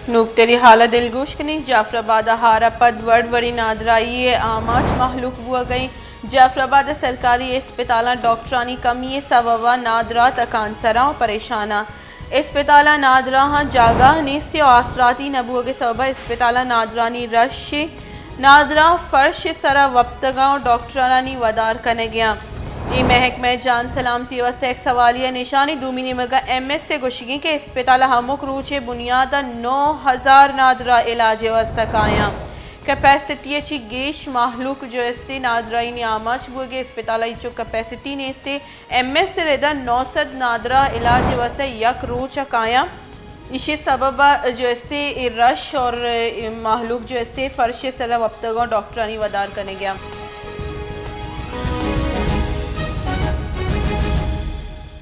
نوکتری حال ء دلگوش کنیں۔ جعفر آباد ء ہار ء پد وڑ وڑیں نادراہی ء آماچ مہلوک بوگ ء انت۔ جعفر آباد ء سرکاری اسپتالاں ڈاکٹرانی کمی ء سبب ء نادراہ تکانسراں و پریشاناں۔ اسپتالاں نادراہاں جاگہ نیست ء آسراتی نہ بوگ ء سبب ء اسپتالاں نادرانی رش ء نادراہ فرش ء سرا وپتگاں و ڈاکٹرانی ودار کنگیاں۔ اے محکمہ جان سلامتی ء واستہ یک سوالیہ نشانے۔ دومی نیمگا ایم ایس ء گوشگیں کہ اسپتال ء ہمک روچ ء بنیاد ء نو ہزار نادراہ علاج ء واستہ کایاں۔ کیپیسٹی ء چی گیش مہلوک جو استے نادراہی نی آماچ بوگے۔ اسپتال ء ہچو کیپیسٹی نیستے۔ ایم ایس ء ردا نو سد نادراہ علاج ء واستہ یک روچ ء کایاں۔ ایشی سبب ء جو استے اے رش اور اے مہلوک جو استے فرش ء سرا وپتگاں ڈاکٹرانی ودار کنگیاں۔